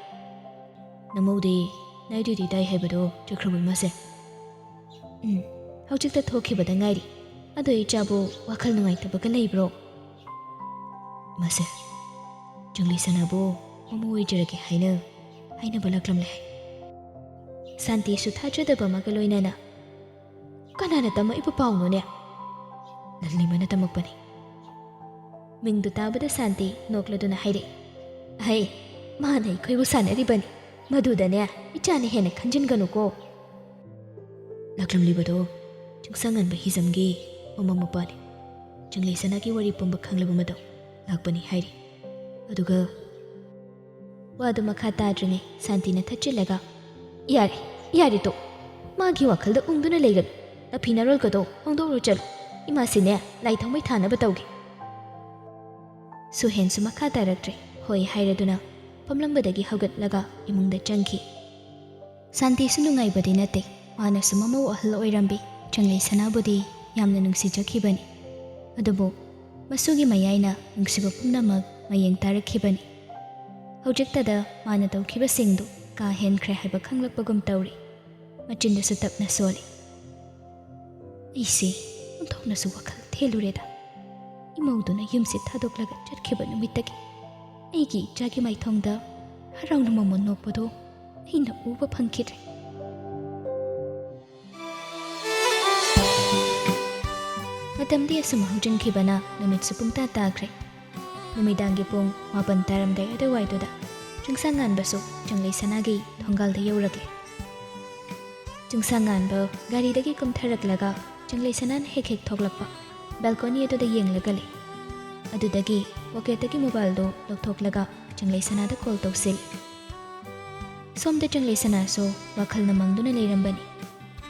"ꯅꯃꯧꯗꯤ night duty ꯇꯥꯏ ꯍꯥꯏꯕꯗꯣ ꯆꯠꯈ꯭ꯔꯕꯣ ꯏꯃꯥꯁꯦ?" "ꯎꯝ, ꯍꯧꯖꯤꯛꯇ ꯊꯣꯛꯈꯤꯕꯗ ꯉꯥꯏꯔꯤ꯫ ꯑꯗꯣ ꯏꯆꯥꯕꯨ ꯋꯥꯈꯜ ꯅꯨꯡꯉꯥꯏꯇꯕꯒ ꯂꯩꯕ꯭ꯔꯣ?" "ꯏꯃꯥꯁꯦ, ꯆꯤꯡꯂꯩ ꯁꯅꯥꯕꯨ ꯃꯃꯧ ꯑꯣꯏꯖꯔꯒꯦ ꯍꯥꯏꯅ ꯍꯥꯏꯅꯕ ꯂꯥꯛꯂꯝꯂꯦ ꯍꯥꯏ꯫" ꯁꯥꯟꯇꯤꯁꯨ ꯊꯥꯖꯗꯕ ꯑꯃꯒ ꯂꯣꯏꯅꯅ, "ꯀꯅꯥꯅ ꯇꯝꯃꯛꯏꯕ ꯄꯥꯎꯅꯣꯅꯦ? ꯅꯜꯂꯤꯃꯅ ꯇꯝꯃꯛꯄꯅꯤ꯫ ꯃꯤꯡꯗꯨ ꯇꯥꯕꯗ ꯁꯥꯟꯇꯤ ꯅꯣꯛꯂꯗꯨꯅ ꯍꯥꯏꯔꯛꯏ, "ꯑꯍꯩ, ꯃꯥꯅ ꯑꯩꯈꯣꯏꯕꯨ ꯁꯥꯟꯅꯔꯤꯕꯅꯤ꯫ ꯃꯗꯨꯗꯅꯦ ꯏꯆꯥꯅ ꯍꯦꯟꯅ ꯈꯟꯖꯤꯟꯒꯅꯨꯀꯣ꯫" ꯂꯥꯛꯂꯝꯂꯤꯕꯗꯣ ꯆꯤꯡꯁꯥꯡꯉꯥꯟꯕ ꯍꯤꯖꯝꯒꯤ ꯃꯃꯥ ꯃꯄꯥꯅꯤ꯫ ꯆꯪꯂꯩ ꯁꯅꯥꯒꯤ ꯋꯥꯔꯤ ꯄꯨꯝꯕ ꯈꯪꯂꯕ ꯃꯇꯧ ꯂꯥꯛꯄꯅꯤ ꯍꯥꯏꯔꯤ꯫ ꯑꯗꯨꯒ ꯋꯥꯗꯨ ꯃꯈꯥ ꯇꯥꯗ꯭ꯔꯤꯉꯩ ꯁꯥꯟꯇꯤꯅ ꯊꯠꯆꯤꯜꯂꯒ, "ꯌꯥꯔꯦ, ꯌꯥꯔꯦ ꯇꯣ꯫ ꯃꯥꯒꯤ ꯋꯥꯈꯜꯗ ꯎꯪꯗꯨꯅ ꯂꯩꯒꯅꯨ꯫ ꯅꯐꯤ ꯅꯔꯣꯜꯒꯗꯣ ꯍꯣꯡꯗꯣꯛꯂꯨ ꯆꯠꯂꯨ꯫ ꯏꯃꯥꯁꯤꯅꯦ ꯂꯥꯏ ꯊꯥꯎꯃꯩ ꯊꯥꯅꯕ ꯇꯧꯒꯦ꯫" ꯁꯨꯍꯦꯟꯁꯨ ꯃꯈꯥ ꯇꯥꯔꯛꯇ꯭ꯔꯦ꯫ ꯍꯣꯏ ꯍꯥꯏꯔꯗꯨꯅ ꯐꯝꯂꯝꯕꯗꯒꯤ ꯍꯧꯒꯠꯂꯒ ꯏꯃꯨꯡꯗ ꯆꯪꯈꯤ꯫ ꯁꯥꯟꯇꯤꯁꯨ ꯅꯨꯡꯉꯥꯏꯕꯗꯤ ꯅꯠꯇꯦ꯫ ꯃꯥꯅꯁꯨ ꯃꯃꯧ ꯑꯍꯜ ꯑꯣꯏꯔꯝꯕꯤ ꯆꯪꯂꯩ ꯁꯅꯥꯕꯨꯗꯤ ꯌꯥꯝꯅ ꯅꯨꯡꯁꯤꯖꯈꯤꯕꯅꯤ꯫ ꯑꯗꯨꯕꯨ ꯃꯁꯨꯒꯤ ꯃꯌꯥꯏꯅ ꯅꯨꯡꯁꯤꯕ ꯄꯨꯝꯅꯃꯛ ꯃꯌꯦꯡ ꯇꯥꯔꯛꯈꯤꯕꯅꯤ꯫ ꯍꯧꯖꯤꯛꯇꯗ ꯃꯥꯅ ꯇꯧꯈꯤꯕꯁꯤꯡꯗꯨ ꯀꯥ ꯍꯦꯟꯈ꯭ꯔꯦ ꯍꯥꯏꯕ ꯈꯪꯂꯛꯄꯒꯨꯝ ꯇꯧꯔꯤ꯫ ꯃꯆꯤꯟꯗꯁꯨ ꯇꯞꯅ ꯁꯣꯜꯂꯤ꯫ "ꯑꯩꯁꯦ ꯑꯣꯟꯊꯣꯛꯅꯁꯨ ꯋꯥꯈꯜ ꯊꯦꯜꯂꯨꯔꯦꯗ꯫ ꯏꯃꯧꯗꯨꯅ ꯌꯨꯝꯁꯦ ꯊꯥꯗꯣꯛꯂꯒ ꯆꯠꯈꯤꯕ ꯅꯨꯃꯤꯠꯇꯒꯤ ꯑꯩꯒꯤ ꯏꯆꯥꯒꯤ ꯃꯥꯏꯊꯣꯡꯗ ꯍꯔꯥꯎꯅ ꯃꯃꯣꯟ ꯅꯣꯛꯄꯗꯨ ꯑꯩꯅ ꯎꯕ ꯐꯪꯈꯤꯗ꯭ꯔꯦ꯫" ꯃꯇꯝꯗꯤ ꯑꯁꯨꯝ ꯍꯧꯖꯤꯟꯈꯤꯕꯅ ꯅꯨꯃꯤꯠꯁꯨ ꯄꯨꯡꯇꯥ ꯇꯥꯈ꯭ꯔꯦ꯫ ꯅꯨꯃꯤꯗꯥꯡꯒꯤ ꯄꯨꯡ ꯃꯥꯄꯟ ꯇꯥꯔꯝꯗꯥꯏ ꯑꯗꯨꯋꯥꯏꯗꯨꯗ ꯆꯤꯡꯁꯥꯡꯉꯥꯟꯕꯁꯨ ꯆꯪꯂꯩ ꯁꯅꯥꯒꯤ ꯊꯣꯡꯒꯥꯜꯗ ꯌꯧꯔꯛꯂꯦ꯫ ꯆꯤꯡꯁꯥꯡꯉꯥꯟꯕ ꯒꯥꯔꯤꯗꯒꯤ ꯀꯨꯝꯊꯔꯛꯂꯒ ꯆꯪꯂꯩ ꯁꯅꯥꯅ ꯍꯦꯛ ꯍꯦꯛ ꯊꯣꯛꯂꯛꯄ ꯕꯦꯜꯀꯣꯅꯤ ꯑꯗꯨꯗ ꯌꯦꯡꯂꯒ ꯂꯩ꯫ ꯑꯗꯨꯗꯒꯤ ꯄꯣꯀꯦꯠꯇꯒꯤ ꯃꯣꯕꯥꯏꯜꯗꯨ ꯂꯧꯊꯣꯛꯂꯒ ꯆꯪꯂꯩ ꯁꯅꯥꯗ ꯀꯣꯜ ꯇꯧꯁꯤꯜꯂꯤ꯫ ꯁꯣꯝꯗ ꯆꯪꯂꯩ ꯁꯅꯥꯁꯨ ꯋꯥꯈꯜꯅ ꯃꯪꯗꯨꯅ ꯂꯩꯔꯝꯕꯅꯤ꯫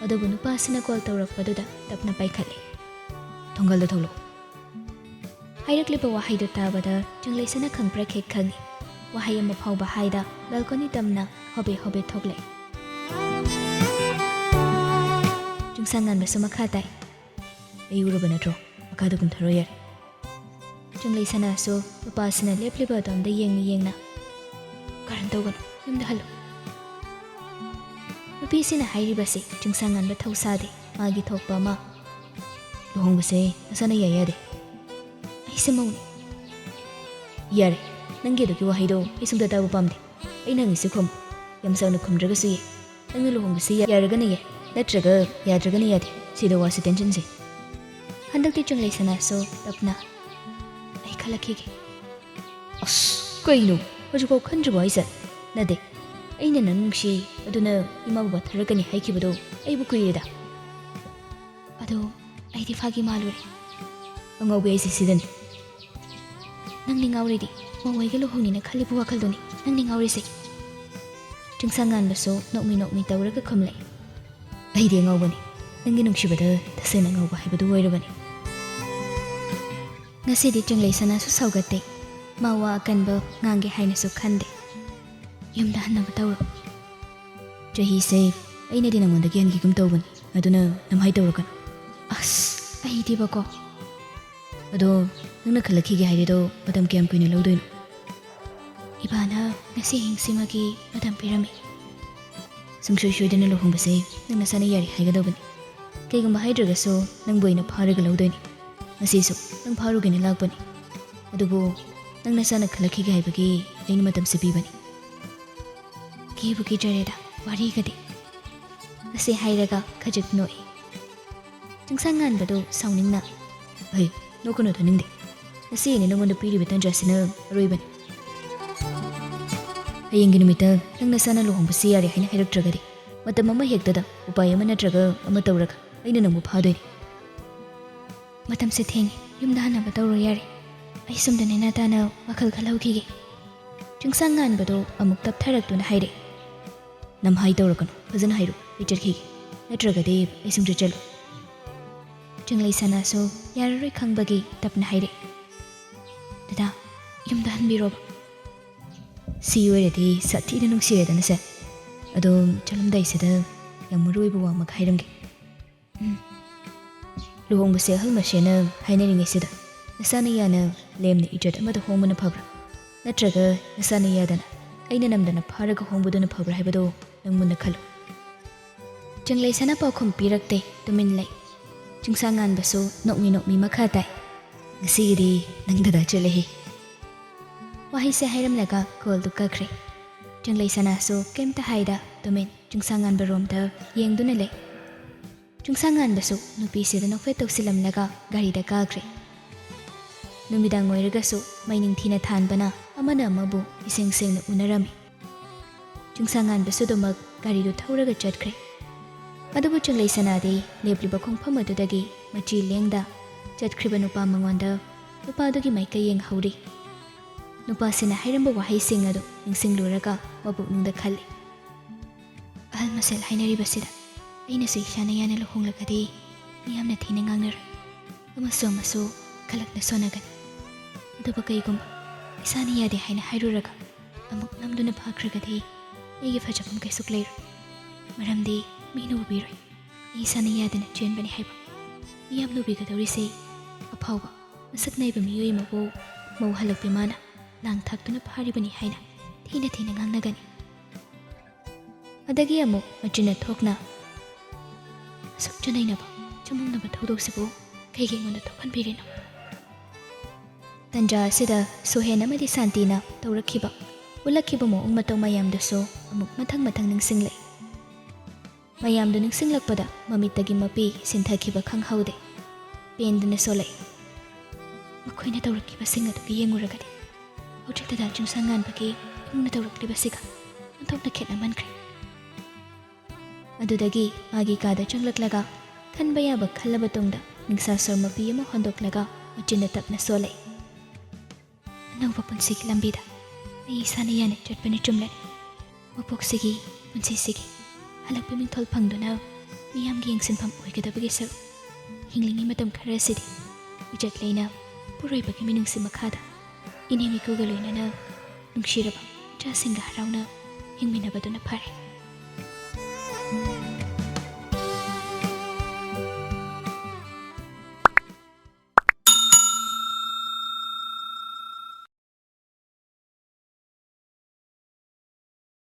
ꯑꯗꯨꯕꯨ ꯅꯨꯄꯥꯁꯤꯅ ꯀꯣꯜ ꯇꯧꯔꯛꯄꯗꯨꯗ ꯇꯞꯅ ꯄꯥꯏꯈꯠꯂꯤ꯫ "ꯊꯣꯡꯒꯥꯜꯗ ꯊꯣꯛꯂꯛꯎ꯫" ꯍꯥꯏꯔꯛꯂꯤꯕ ꯋꯥꯍꯩꯗꯨ ꯇꯥꯕꯗ ꯆꯪꯂꯩ ꯁꯅꯥ ꯈꯪꯄ꯭ꯔꯦꯛ ꯍꯦꯛ ꯈꯪꯉꯤ꯫ ꯋꯥꯍꯩ ꯑꯃ ꯐꯥꯎꯕ ꯍꯥꯏꯗ ꯕꯦꯜꯀꯣꯅꯤ ꯇꯝꯅ ꯍꯣꯕꯦ ꯍꯣꯕꯦ ꯊꯣꯛꯂꯛꯏ꯫ ꯆꯤꯡꯁꯥꯡꯉꯥꯟꯕꯁꯨ ꯃꯈꯥ ꯇꯥꯏ꯫ "ꯑꯩ ꯎꯔꯕ ꯅꯠꯇ꯭ꯔꯣ? ꯃꯈꯥꯗ ꯀꯨꯝꯊꯔꯣ ꯌꯥꯔꯦ꯫" ꯆꯪꯂꯩ ꯁꯅꯥꯁꯨ ꯅꯨꯄꯥꯁꯤꯅ ꯂꯦꯞꯂꯤꯕ ꯑꯗꯣꯝꯗ ꯌꯦꯡꯅ ꯌꯦꯡꯅ, "ꯀꯔꯟ ꯇꯧꯒꯅꯨ, ꯌꯨꯝꯗ ꯍꯜꯂꯨ꯫" ꯅꯨꯄꯤꯁꯤꯅ ꯍꯥꯏꯔꯤꯕꯁꯤ ꯆꯤꯡꯁꯥꯡꯉꯥꯟꯕ ꯊꯧꯁꯥꯗꯦ꯫ ꯃꯥꯒꯤ ꯊꯣꯛꯄ ꯑꯃ, "ꯂꯨꯍꯣꯡꯕꯁꯦ ꯅꯁꯥꯅ ꯌꯥꯏ ꯌꯥꯗꯦ?" "ꯑꯩꯁꯦ ꯃꯧꯅꯤ꯫" "ꯌꯥꯔꯦ, ꯅꯪꯒꯤ ꯑꯗꯨꯒꯤ ꯋꯥꯍꯩꯗꯣ ꯑꯩ ꯁꯨꯝꯗ ꯇꯥꯕ ꯄꯥꯝꯗꯦ꯫ ꯑꯩꯅ ꯍꯪꯉꯤꯁꯤ ꯈꯨꯝꯃꯨ꯫ ꯌꯥꯝ ꯆꯥꯎꯅ ꯈꯨꯝꯗ꯭ꯔꯒꯁꯨ ꯌꯥꯏ꯫ ꯅꯪꯅ ꯂꯨꯍꯣꯡꯕꯁꯤ ꯌꯥꯔꯒꯅ ꯌꯥꯏ, ꯅꯠꯇ꯭ꯔꯒ ꯌꯥꯗ꯭ꯔꯒꯅ ꯌꯥꯗꯦ꯫ ꯁꯤꯗ ꯋꯥꯁꯤ ꯇꯦꯟꯁꯤꯟꯁꯦ꯫" ꯍꯟꯗꯛꯇꯤ ꯆꯤꯡꯂꯩ ꯁꯅꯥꯁꯨ ꯇꯞꯅ, "ꯑꯩ ꯈꯜꯂꯛꯈꯤꯒꯦ꯫" "ꯑꯁ, ꯀꯩꯅꯣ? ꯍꯧꯖꯤꯛꯐꯥꯎ ꯈꯟꯗ꯭ꯔꯤꯕꯣ ꯍꯥꯏꯁꯦ?" "ꯅꯠꯇꯦ, ꯑꯩꯅ ꯅꯪ ꯅꯨꯡꯁꯤ, ꯑꯗꯨꯅ ꯏꯃꯥ ꯕꯕꯥ ꯊꯥꯔꯛꯀꯅꯤ ꯍꯥꯏꯈꯤꯕꯗꯣ ꯑꯩꯕꯨ ꯀꯨꯏꯔꯦꯗ꯫ ꯑꯗꯣ ꯑꯩꯗꯤ ꯐꯥꯒꯤ ꯃꯥꯜꯂꯨꯔꯦ꯫ ꯑꯉꯥꯎꯕꯤ ꯍꯥꯏꯁꯦ ꯁꯤꯗꯅꯤ꯫ ꯅꯪꯗꯤ ꯉꯥꯎꯔꯦꯗꯤ, ꯃꯧ ꯑꯩꯒ ꯂꯨꯍꯣꯡꯅꯤꯅ ꯈꯜꯂꯤꯕ ꯋꯥꯈꯜꯗꯨꯅꯤ ꯅꯪꯗꯤ ꯉꯥꯎꯔꯤꯁꯦ꯫" ꯆꯤꯡꯁꯥꯡ ꯉꯥꯟꯕꯁꯨ ꯅꯣꯛꯃꯤ ꯅꯣꯛꯃꯤ ꯇꯧꯔꯒ ꯈꯨꯝꯂꯛꯏ꯫ "ꯑꯩꯗꯤ ꯑꯉꯥꯎꯕꯅꯤ꯫ ꯅꯪꯒꯤ ꯅꯨꯡꯁꯤꯕꯗ ꯇꯁꯦꯡꯅ ꯉꯥꯎꯕ ꯍꯥꯏꯕꯗꯨ ꯑꯣꯏꯔꯕꯅꯤ꯫" ꯉꯁꯤꯗꯤ ꯆꯤꯡꯂꯩ ꯁꯅꯥꯁꯨ ꯁꯥꯎꯒꯠꯇꯦ꯫ ꯃꯥ ꯋꯥ ꯑꯀꯟꯕ ꯉꯥꯡꯒꯦ ꯍꯥꯏꯅꯁꯨ ꯈꯟꯗꯦ꯫ "ꯌꯨꯝꯗ ꯍꯟꯅꯕ ꯇꯧꯔꯣ꯫" "ꯆꯍꯤꯁꯦ ꯑꯩꯅꯗꯤ ꯅꯉꯣꯟꯗꯒꯤ ꯍꯟꯈꯤꯒꯨꯝ ꯇꯧꯕꯅꯤ, ꯑꯗꯨꯅ ꯅꯝꯍꯥꯏ ꯇꯧꯔꯛꯀꯅꯨ꯫" "ꯑꯁ, ꯑꯩꯗꯤꯕꯀꯣ꯫" "ꯑꯗꯣ, ꯅꯪꯅ ꯈꯜꯂꯛꯈꯤꯒꯦ ꯍꯥꯏꯔꯤꯗꯣ ꯃꯇꯝ ꯀꯌꯥꯝ ꯀꯨꯏꯅ ꯂꯧꯗꯣꯏꯅꯣ?" "ꯏꯕꯥꯅ ꯉꯁꯤ ꯑꯍꯤꯡꯁꯤꯃꯒꯤ ꯃꯇꯝ ꯄꯤꯔꯝꯃꯤ꯫" "ꯁꯨꯡꯁꯣꯏ ꯁꯣꯏꯗꯅ ꯂꯨꯍꯣꯡꯕꯁꯦ ꯅꯪ ꯅꯁꯥꯅ ꯌꯥꯔꯦ ꯍꯥꯏꯒꯗꯧꯕꯅꯤ꯫ ꯀꯩꯒꯨꯝꯕ ꯍꯥꯏꯗ꯭ꯔꯒꯁꯨ ꯅꯪꯕꯨ ꯑꯩꯅ ꯐꯥꯔꯒ ꯂꯧꯗꯣꯏꯅꯤ꯫ ꯉꯁꯤꯁꯨ ꯅꯪ ꯐꯥꯔꯨꯒꯦꯅ ꯂꯥꯛꯄꯅꯤ꯫ ꯑꯗꯨꯕꯨ ꯅꯪ ꯅꯁꯥꯅ ꯈꯜꯂꯛꯈꯤꯒꯦ ꯍꯥꯏꯕꯒꯤ ꯑꯩꯅ ꯃꯇꯝꯁꯦ ꯄꯤꯕꯅꯤ꯫" ꯀꯤꯕꯨ ꯀꯤꯖꯔꯦꯗ ꯋꯥꯔꯤꯒꯗꯤ꯫ ꯑꯁꯤ ꯍꯥꯏꯔꯒ ꯈꯖꯤꯛ ꯅꯣꯛꯏ꯫ ꯆꯤꯡꯁꯥꯡ ꯉꯥꯟꯕꯗꯨ ꯁꯥꯎꯅꯤꯡꯅ, "ꯍꯩ, ꯅꯣꯛꯀꯅꯨ, ꯇꯥꯅꯤꯡꯗꯦ꯫ ꯉꯁꯤ ꯑꯩꯅ ꯅꯉꯣꯟꯗ ꯄꯤꯔꯤꯕ ꯇꯥꯟꯖꯥꯁꯤꯅ ꯑꯔꯣꯏꯕꯅꯤ꯫ ꯍꯌꯦꯡꯒꯤ ꯅꯨꯃꯤꯠꯇ ꯅꯪ ꯅꯁꯥꯅ ꯂꯨꯍꯣꯡꯕꯁꯤ ꯌꯥꯔꯦ ꯍꯥꯏꯅ ꯍꯥꯏꯔꯛꯇ꯭ꯔꯒꯗꯤ, ꯃꯇꯝ ꯑꯃ ꯍꯦꯛꯇꯗ ꯎꯄꯥꯏ ꯑꯃ ꯅꯠꯇ꯭ꯔꯒ ꯑꯃ ꯇꯧꯔꯒ ꯑꯩꯅ ꯅꯪꯕꯨ ꯐꯥꯗꯣꯏꯅꯤ꯫" "ꯃꯇꯝꯁꯦ ꯊꯦꯡꯉꯦ, ꯌꯨꯝꯗ ꯍꯟꯅꯕ ꯇꯧꯔꯣ ꯌꯥꯔꯦ꯫ ꯑꯩ ꯁꯣꯝꯗ ꯅꯦꯅꯥ ꯇꯥꯅ ꯋꯥꯈꯜ ꯈꯜꯍꯧꯈꯤꯒꯦ꯫" ꯆꯤꯡꯁꯥꯡ ꯉꯥꯟꯕꯗꯨ ꯑꯃꯨꯛ ꯇꯞꯊꯔꯛꯇꯨꯅ ꯍꯥꯏꯔꯛꯏ꯫ "ꯅꯝꯍꯥꯏ ꯇꯧꯔꯛꯀꯅꯨ, ꯐꯖꯅ ꯍꯥꯏꯔꯨ, ꯑꯩ ꯆꯠꯈꯤꯒꯦ꯫ ꯅꯠꯇ꯭ꯔꯒꯗꯤ ꯑꯩ ꯁꯨꯡꯆꯠ ꯆꯠꯂꯣꯏ꯫" ꯆꯤꯡꯂꯩ ꯁꯅꯥꯁꯨ ꯌꯥꯔꯔꯣꯏ ꯈꯪꯕꯒꯤ ꯇꯞꯅ ꯍꯥꯏꯔꯛꯏ꯫ "ꯗꯗꯥ, ꯌꯨꯝꯗ ꯍꯟꯕꯤꯔꯣꯕ꯫" "ꯁꯤ ꯑꯣꯏꯔꯗꯤ ꯁꯥꯊꯤꯅ ꯅꯨꯡꯁꯤꯔꯦꯗꯅ ꯁꯦ꯫ ꯑꯗꯣ ꯆꯠꯂꯝꯗꯥꯏꯁꯤꯗ ꯌꯥꯝ ꯃꯔꯨ ꯑꯣꯏꯕ ꯋꯥ ꯑꯃ ꯍꯥꯏꯔꯝꯒꯦ꯫" "ꯎꯝ꯫" "ꯂꯨꯍꯣꯡꯕꯁꯦ ꯑꯍꯜ ꯃꯁꯦꯟꯅ ꯍꯥꯏꯅꯔꯤꯉꯩꯁꯤꯗ ꯅꯁꯥꯅ ꯌꯥꯅ ꯂꯦꯝꯅ ꯏꯖꯠ ꯑꯃꯗ ꯍꯣꯡꯕꯅ ꯐꯕ꯭ꯔꯥ? ꯅꯠꯇ꯭ꯔꯒ ꯅꯁꯥꯅ ꯌꯥꯗꯅ ꯑꯩꯅ ꯅꯝꯗꯅ ꯐꯥꯔꯒ ꯍꯣꯡꯕꯗꯨꯅ ꯐꯕ꯭ꯔꯥ ꯍꯥꯏꯕꯗꯣ ꯅꯪ ꯃꯨꯟꯅ ꯈꯜꯂꯨ꯫" ꯆꯤꯡꯂꯩ ꯁꯅꯥ ꯄꯥꯎꯈꯨꯝ ꯄꯤꯔꯛꯇꯦ, ꯇꯨꯃꯤꯟ ꯂꯩ꯫ ꯆꯤꯡꯁꯥꯡ ꯉꯥꯟꯕꯁꯨ ꯅꯣꯛꯃꯤ ꯅꯣꯛꯃꯤ ꯃꯈꯥ ꯇꯥꯏ꯫ "ꯉꯁꯤꯒꯤꯗꯤ ꯅꯪ ꯗꯗꯥ ꯆꯠꯂꯦꯍꯦ꯫" ꯋꯥꯍꯩꯁꯦ ꯍꯥꯏꯔꯝꯂꯒ ꯀꯣꯜꯗꯨ ꯀꯛꯈ꯭ꯔꯦ꯫ ꯆꯤꯡꯂꯩ ꯁꯅꯥꯁꯨ ꯀꯩꯝꯇ ꯍꯥꯏꯗ ꯇꯨꯃꯤꯟ ꯆꯤꯡꯁꯥꯡ ꯉꯥꯟꯕ ꯔꯣꯝꯗ ꯌꯦꯡꯗꯨꯅ ꯂꯩ꯫ ꯆꯨꯡꯁꯥꯡ ꯉꯥꯟꯕꯁꯨ ꯅꯨꯄꯤꯁꯤꯗ ꯅꯣꯛꯐꯦꯠ ꯇꯧꯁꯤꯜꯂꯝꯂꯒ ꯒꯥꯔꯤꯗ ꯀꯥꯈ꯭ꯔꯦ꯫ ꯅꯨꯃꯤꯗꯥꯡ ꯑꯣꯏꯔꯒꯁꯨ ꯃꯩ ꯅꯤꯡꯊꯤꯅ ꯊꯥꯟꯕꯅ ꯑꯃꯅ ꯑꯃꯕꯨ ꯏꯁꯦꯡ ꯁꯦꯡꯅ ꯎꯅꯔꯝꯃꯤ꯫ ꯆꯨꯡꯁꯥꯡ ꯉꯥꯟꯕꯁꯨ ꯑꯗꯨꯃꯛ ꯒꯥꯔꯤꯗꯨ ꯊꯧꯔꯒ ꯆꯠꯈ꯭ꯔꯦ꯫ ꯑꯗꯨꯕꯨ ꯆꯤꯡꯂꯩ ꯁꯅꯥꯗꯤ ꯂꯦꯞꯂꯤꯕ ꯈꯣꯡꯐꯝ ꯑꯗꯨꯗꯒꯤ ꯃꯆꯤ ꯂꯦꯡꯗ ꯆꯠꯈ꯭ꯔꯤꯕ ꯅꯨꯄꯥ ꯃꯉꯣꯟꯗ ꯅꯨꯄꯥꯗꯨꯒꯤ ꯃꯥꯏꯀꯩ ꯌꯦꯡꯍꯧꯔꯤ꯫ ꯅꯨꯄꯥꯁꯤꯅ ꯍꯥꯏꯔꯝꯕ ꯋꯥꯍꯩꯁꯤꯡ ꯑꯗꯨ ꯅꯤꯡꯁꯤꯡꯂꯨꯔꯒ ꯃꯄꯨꯛꯅꯤꯡꯗ ꯈꯜꯂꯤ, "ꯑꯍꯜ ꯃꯁꯦꯜ ꯍꯥꯏꯅꯔꯤꯕꯁꯤꯗ ꯑꯩꯅꯁꯨ ꯏꯁꯥꯅ ꯌꯥꯅ ꯂꯨꯍꯣꯡꯂꯒꯗꯤ ꯃꯤꯌꯥꯝꯅ ꯊꯤꯅ ꯉꯥꯡꯅꯔꯣꯏ, ꯑꯃꯁꯨ ꯑꯃꯁꯨ ꯈꯜꯂꯛꯅ ꯁꯣꯟꯅꯒꯅꯤ꯫ ꯑꯗꯨꯕꯨ ꯀꯩꯒꯨꯝꯕ ꯏꯁꯥꯅ ꯌꯥꯗꯦ ꯍꯥꯏꯅ ꯍꯥꯏꯔꯨꯔꯒ ꯑꯃꯨꯛ ꯅꯝꯗꯨꯅ ꯐꯥꯈ꯭ꯔꯒꯗꯤ ꯑꯩꯒꯤ ꯐꯖꯐꯝ ꯀꯩꯁꯨ ꯂꯩꯔꯣꯏ꯫ ꯃꯔꯝꯗꯤ ꯃꯤꯅ ꯎꯕꯤꯔꯣꯏ꯫ ꯑꯩ ꯏꯁꯥꯅ ꯌꯥꯗꯅ ꯆꯦꯟꯕꯅꯤ ꯍꯥꯏꯕ꯫ ꯃꯤꯌꯥꯝꯅ ꯎꯕꯤꯒꯗꯧꯔꯤꯁꯦ ꯑꯐꯥꯎꯕ, ꯃꯁꯛ ꯅꯥꯏꯕ ꯃꯤꯑꯣꯏ ꯑꯃꯕꯨ ꯃꯧ ꯍꯜꯂꯛꯄꯤ ꯃꯥꯅ ꯂꯥꯡ ꯊꯥꯛꯇꯨꯅ ꯐꯥꯔꯤꯕꯅꯤ ꯍꯥꯏꯅ ꯊꯤꯅ ꯊꯤꯅ ꯉꯥꯡꯅꯒꯅꯤ꯫" ꯑꯗꯒꯤ ꯑꯃꯨꯛ ꯃꯆꯤꯟꯅ ꯊꯣꯛꯅ, "ꯑꯁꯨꯛ ꯆꯅꯩꯅꯕ, ꯆꯃꯝꯅꯕ ꯊꯧꯗꯣꯛꯁꯤꯕꯨ ꯀꯩꯒꯤ ꯑꯩꯉꯣꯟꯗ ꯊꯣꯛꯍꯟꯕꯤꯔꯤꯅꯣ?" ꯇꯟꯖꯥ ꯑꯁꯤꯗ ꯁꯣꯍꯦꯟ ꯑꯃꯗꯤ ꯁꯥꯟꯇꯤꯅ ꯇꯧꯔꯛꯈꯤꯕ, ꯎꯠꯂꯛꯈꯤꯕ ꯃꯑꯣꯡ ꯃꯇꯧ ꯃꯌꯥꯝꯗꯨꯁꯨ ꯑꯃꯨꯛ ꯃꯊꯪ ꯃꯊꯪ ꯅꯤꯡꯁꯤꯡꯂꯛꯏ꯫ ꯃꯌꯥꯝꯗꯨ ꯅꯤꯡꯁꯤꯡꯂꯛꯄꯗ ꯃꯃꯤꯠꯇꯒꯤ ꯃꯄꯤ ꯁꯤꯟꯊꯈꯤꯕ ꯈꯪꯍꯧꯗꯦ꯫ ꯄꯦꯟꯗꯨꯅ ꯁꯣꯜꯂꯛꯏ꯫ ꯃꯈꯣꯏꯅ ꯇꯧꯔꯛꯈꯤꯕꯁꯤꯡ ꯑꯗꯨꯒ ꯌꯦꯡꯉꯨꯔꯒꯗꯤ ꯍꯧꯖꯤꯛꯇꯗ ꯆꯤꯡꯁꯪ ꯉꯥꯟꯕꯒꯤ ꯏꯃꯨꯡꯅ ꯇꯧꯔꯛꯂꯤꯕꯁꯤꯒ ꯑꯣꯟꯊꯣꯛꯅ ꯈꯦꯠꯅꯃꯟꯈ꯭ꯔꯦ꯫ ꯑꯗꯨꯗꯒꯤ ꯃꯥꯒꯤ ꯀꯥꯗ ꯆꯪꯂꯛꯂꯒ ꯈꯟꯕ ꯌꯥꯕ ꯈꯜꯂꯕ ꯇꯨꯡꯗ ꯅꯤꯡꯁꯥ ꯁꯣꯔ ꯃꯄꯤ ꯑꯃ ꯍꯣꯟꯗꯣꯛꯂꯒ ꯃꯆꯤꯟꯅ ꯇꯞꯅ ꯁꯣꯜꯂꯛꯏ꯫ "ꯑꯅꯧꯕ ꯄꯨꯟꯁꯤꯒꯤ ꯂꯝꯕꯤꯗ ꯑꯩ ꯏꯁꯥꯅ ꯌꯥꯅ ꯆꯠꯄꯅꯤ ꯆꯨꯝꯂꯅꯤ꯫ ꯃꯄꯣꯛꯁꯤꯒꯤ, ꯄꯨꯟꯁꯤꯁꯤꯒꯤ ꯍꯜꯂꯛꯄ ꯃꯤꯡꯊꯣꯜ ꯐꯪꯗꯨꯅ ꯃꯤꯌꯥꯝꯒꯤ ꯌꯦꯡꯁꯤꯟꯐꯝ ꯑꯣꯏꯒꯗꯕꯒꯤ ꯁꯔꯨꯛ ꯍꯤꯡꯂꯤꯉꯩ ꯃꯇꯝ ꯈꯔ ꯑꯁꯤꯗꯤ ꯏꯖꯠ ꯂꯩꯅ ꯄꯨꯔꯣꯏꯕꯒꯤ ꯃꯤꯅꯨꯡꯁꯤ ꯃꯈꯥꯗ ꯏꯅꯦꯝ ꯏꯀꯨꯒ ꯂꯣꯏꯅꯅ ꯅꯨꯡꯁꯤꯔꯕ ꯏꯆꯥꯁꯤꯡꯒ ꯍꯔꯥꯎꯅ ꯍꯤꯡꯃꯤꯟꯅꯕꯗꯨꯅ ꯐꯔꯦ꯫"